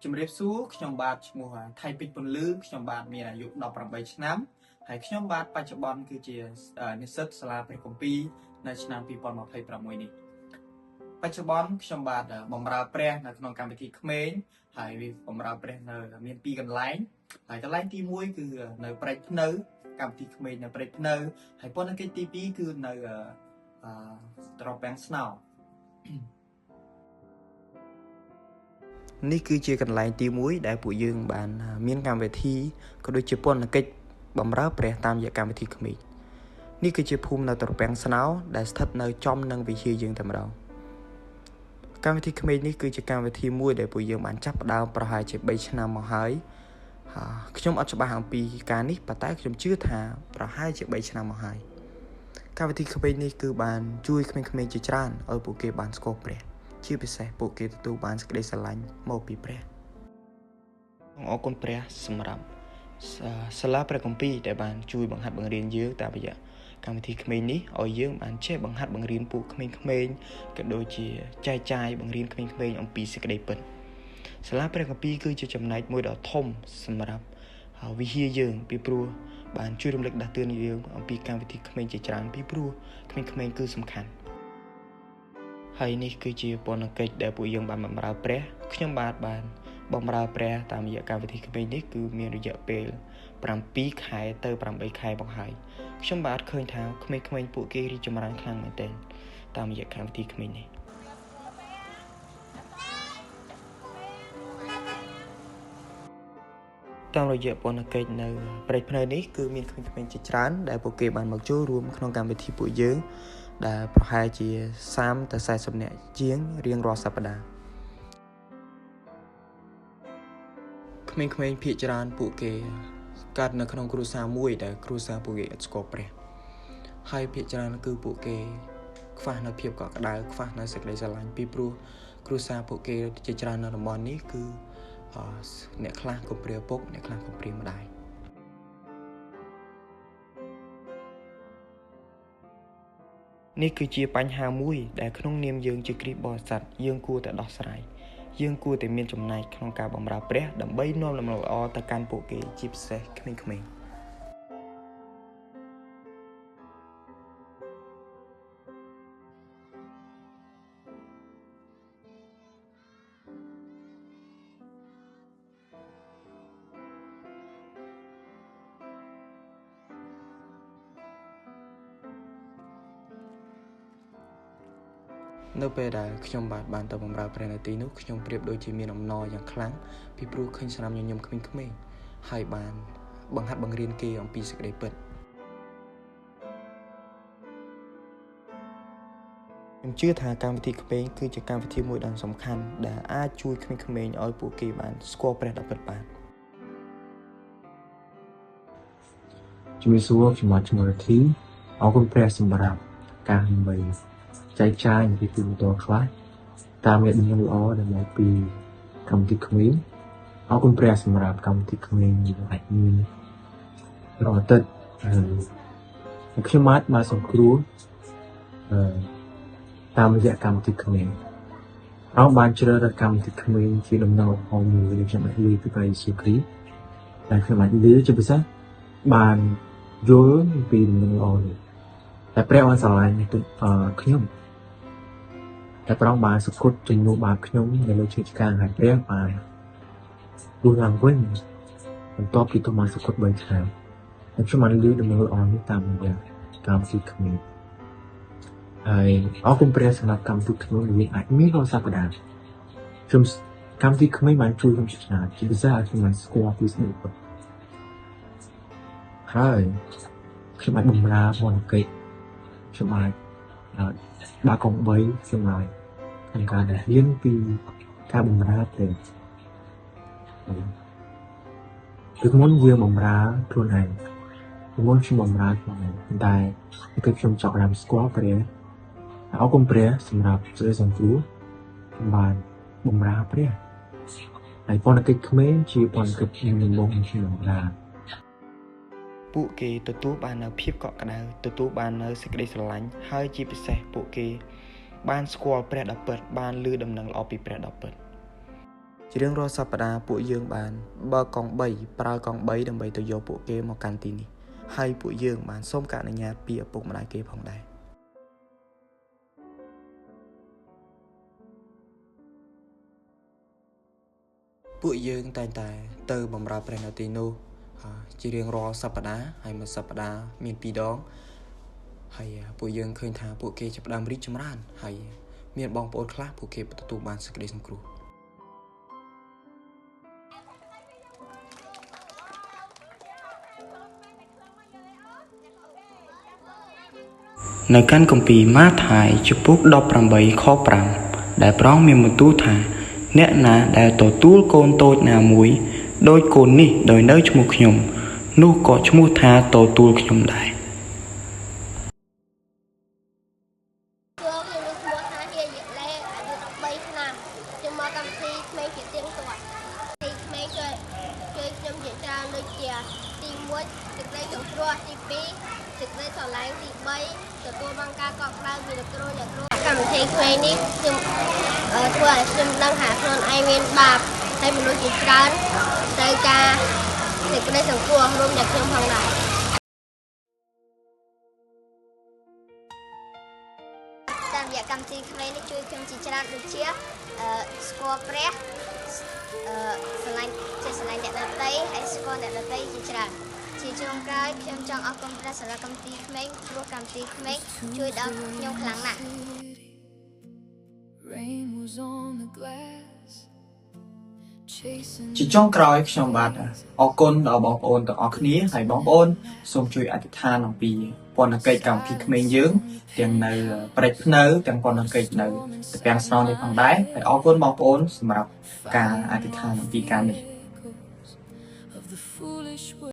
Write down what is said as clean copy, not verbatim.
ជំរាបសួរខ្ញុំបាទឈ្មោះថៃពេជ្រពន្លឺខ្ញុំបាទមានអាយុ18ឆ្នាំហើយខ្ញុំបាទបច្ចុប្បន្នគឺជានិស្សិតសាលាព្រះគម្ពីរនៅឆ្នាំ2026នេះបច្ចុប្បន្នខ្ញុំបាទបម្រើព្រះនៅក្នុងកម្មវិធីក្មេងហើយវាបម្រើព្រះនៅមានពីរកន្លែងហើយកន្លែងទី1គឺនៅព្រែកព្នៅកម្មវិធីក្មេងនៅព្រែកព្នៅហើយពន្ធកិច្ចទី2គឺនៅត្រពាំងស្នោនេះគឺជាកន្លែងទី1ដែលពួកយើងបានមានកម្មវិធីក៏ដូចជាពន្ធកិច្ចបម្រើព្រះតាមរយៈកម្មវិធីក្មេងនេះគឺជាភូមិនៅត្រពាំងស្នោដែលស្ថិតនៅចំនឹងវិហារយើងតែម្ដងកម្មវិធីក្មេងនេះគឺជាកម្មវិធីមួយដែលពួកយើងបានចាប់ផ្ដើមប្រហែលជា3ឆ្នាំមកហើយខ្ញុំអត់ច្បាស់អំពីការនេះប៉ុន្តែខ្ញុំជឿថាប្រហែលជា3ឆ្នាំមកហើយកម្មវិធីក្មេងនេះគឺបានជួយក្មេងៗជាច្រើនឲ្យពួកគេបានស្គាល់ព្រះជាពិសេសពួកគេទទួលបានសេចក្តីស្រឡាញ់មកពីព្រះអរគុណព្រះសម្រាប់សាលាព្រះគម្ពីរដែលបានជួយបង្ហាត់បង្រៀនយើងតាមរយៈកម្មវិធីក្មេងនេះឲ្យយើងបានចេះបង្ហាត់បង្រៀនពួកក្មេងៗក៏ដូចជាចែកចាយបង្រៀនក្មេងៗអំពីសេចក្តីពិតសាលាព្រះគម្ពីរគឺជាចំណែកមួយដ៏ធំសម្រាប់វិហារយើងពីព្រោះបានជួយរំលឹកដាស់តឿនយើងអំពីកម្មវិធីក្មេងជាច្រើនពីព្រោះក្មេងៗគឺសំខាន់ហើយនេះគឺជាពន្ធកិច្ចដែលពួកយើងបានបម្រើព្រះខ្ញុំបាទបានបម្រើព្រះតាមរយៈកម្មវិធីក្មេងនេះគឺមានរយៈពេល7ខែទៅ8ខែមកហើយខ្ញុំបាទឃើញថាក្មេងៗពួកគេរីកចម្រើនខ្លាំងមែនទែនតាមរយៈកម្មវិធីក្មេងនេះតាមរយៈពន្ធកិច្ចនៅព្រែកភ្នៅនេះគឺមានក្មេងៗជាច្រើនដែលពួកគេបានមកចូលរួមក្នុងកម្មវិធីពួកយើងដែលប្រហែលជា30ទៅ40នាក់ជាងរៀងរាល់សប្តាហ៍ក្មេងៗភាគច្រើនពួកគេកើតនៅក្នុងគ្រួសារមួយដែលគ្រួសារពួកគេអត់ស្គាល់ព្រះហើយភាគច្រើនគឺពួកគេខ្វះនៅភាពកក់ក្ដៅខ្វះនៅសេចក្តីស្រឡាញ់ពីព្រោះគ្រួសារពួកគេជាច្រើននៅតំបន់នេះគឺអ្នកខ្លះកំព្រាឪពុកអ្នកខ្លះកំព្រាម្ដាយនេះគឺជាបញ្ហាមួយដែលក្នុងនាមយើងជាគ្រីស្ទបរិស័ទយើងគួរតែដោះស្រាយយើងគួរតែមានចំណែកក្នុងការបម្រើព្រះដើម្បីនាំដំណឹងល្អទៅកាន់ពួកគេជាពិសេសក្មេងៗនៅពេលដែលខ្ញុំបាទបានទៅបម្រើព្រះនៅទីនោះខ្ញុំប្រៀបដូចជាមានអំណរយ៉ាងខ្លាំងពីព្រោះឃើញស្នាមញញឹមក្មេងៗហើយបានបង្ហាត់បង្រៀនគេអំពីសេចក្តីពិតខ្ញុំជឿថាកម្មវិធីក្មេងគឺជាកម្មវិធីមួយដ៏សំខាន់ដែលអាចជួយក្មេងៗឲ្យពួកគេបានស្គាល់ព្រះដ៏ពិតបានជំរាបសួរខ្ញុំបាទឈ្មោះរិទ្ធីអរគុណព្រះសម្រាប់ការដើម្បីចែកចាយពីទូទៅខ្លះតាមរយៈដំណឹងល្អដែលមកពីកម្មវិធីក្មេងអរគុណព្រះសម្រាប់កម្មវិធីក្មេងយើងអាចមានរាល់អាទិត្យហើយខ្ញុំបាទបានសង្គ្រោះតាមរយៈកម្មវិធីក្មេងเราបានជ្រើសរើសកម្មវិធីក្មេងជាដំណឹងល្អមួយដែលខ្ញុំអាចឮពីព្រះយេស៊ូវគ្រីស្ទដែលខ្ញុំអាចឮជាពិសេសបានយល់ពីដំណឹងល្អនេះតែព្រះបានស្រឡាញ់ខ្ញុំតែព្រះបានសគត់ជំនួសបាបខ្ញុំនៅលើឈើឆ្កាងហើយព្រះបានរស់ឡើងវិញបន្ទាប់ពីទ្រង់បានសគត់3ឆ្នាំហើយខ្ញុំបានឮដំណឹងល្អនេះតាមរយៈកម្មវិធីក្មេងហើយអរគុណព្រះសម្រាប់កម្មវិធីក្មេងដែលអាចមានរាល់សប្តាហ៍ខ្ញុំកម្មវិធីក្មេងបានជួយខ្ញុំច្រើនជាពិសេសឲ្យខ្ញុំបានស្គាល់ពីស្នេហ៍ពិតហើយខ្ញុំអាចបម្រើពន្ធកិច្ចខ្ញុំអាចបើកង3ខ្ញុំអាចក្នុងការដែលរៀនពីការបម្រើព្រះពីមុនយើងបម្រើខ្លួនឯងពីមុនខ្ញុំបម្រើខ្លួនឯងតែគឺខ្ញុំចង់បានស្គាល់ព្រះអរគុណព្រះសម្រាប់សេចក្តីសង្គ្រោះខ្ញុំបានបម្រើព្រះហើយពន្ធកិច្ចក្មេងជាពន្ធកិច្ចដំបូងខ្ញុំបម្រើពួកគេទទួលបាននូវភាពកក់ក្ដៅទទួលបាននូវសេចក្តីស្រឡាញ់ហើយជាពិសេសពួកគេបានស្គាល់ព្រះដ៏ពិតបានឮដំណឹងល្អពីព្រះដ៏ពិត ជារៀងរាល់សប្តាហ៍ពួកយើងបានបើកកង់3ប្រើកង់3ដើម្បីទៅយកពួកគេមកកាន់ទីនេះហើយពួកយើងបានសូមការអនុញ្ញាតពីឪពុកម្ដាយគេផងដែរពួកយើងតែងតែទៅបម្រើព្រះនៅទីនោះជារៀងរាល់សប្តាហ៍ហើយមួយសប្តាហ៍មាន2ដងហើយពួកយើងឃើញថាពួកគេចាប់ផ្ដើមរីកចម្រើនហើយមានបងប្អូនខ្លះពួកគេទទួលបានសេចក្តីសង្គ្រោះនៅកាន់គម្ពីរម៉ាថាយជំពូក18ខ5ដែលប្រងមានបន្ទូលថាអ្នកណាដែលទទួលកូនតូចណាមួយដោយកូននេះដោយនៅឈ្មោះខ្ញុំនោះក៏ឈ្មោះថាទទួលខ្ញុំដែរ ខ្ញុំមានឈ្មោះថាហៀយៈឡេអាយុ13ឆ្នាំខ្ញុំមកកម្មវិធីក្មេងជាទៀងទាត់ទីក្មេងជួយជួយខ្ញុំជាច្រើនដូចជាទី1សេចក្តីសង្គ្រោះទី2សេចក្តីស្រឡាញ់ទី3ទទួលបានការកក់ក្ដៅពីលោកគ្រូអ្នកគ្រូកម្មវិធីក្មេងនេះខ្ញុំធ្វើឲ្យខ្ញុំដឹងថាខ្លួនឯងមានបាបហើយមនុស្សជាច្រើនត្រូវការសេចក្តីសង្គ្រោះរួមទាំងខ្ញុំផងដែរ តាមរយៈកម្មវិធីក្មេងនេះជួយខ្ញុំជាច្រើនដូចជាស្គាល់ព្រះស្រឡាញ់ចេះស្រឡាញ់អ្នកដទៃហើយស្គាល់អ្នកដទៃជាច្រើនជាចុងក្រោយខ្ញុំចង់អរគុណព្រះសម្រាប់កម្មវិធីក្មេងព្រោះកម្មវិធីក្មេងជួយដល់ខ្ញុំខ្លាំងណាស់ Rain was on the glass, chasing ជាចុងក្រោយខ្ញុំបាទអរគុណដល់បងប្អូនទាំងអស់គ្នាហើយបងប្អូនសូមជួយអធិដ្ឋានអំពីពន្ធកិច្ចកម្មវិធីក្មេងយើងទាំងនៅព្រែកភ្នៅទាំងពន្ធកិច្ចនៅត្រពាំងស្នងនេះផងដែរហើយអរគុណបងប្អូនសម្រាប់ការអធិដ្ឋានអំពីការនេះ echoes of the foolish world.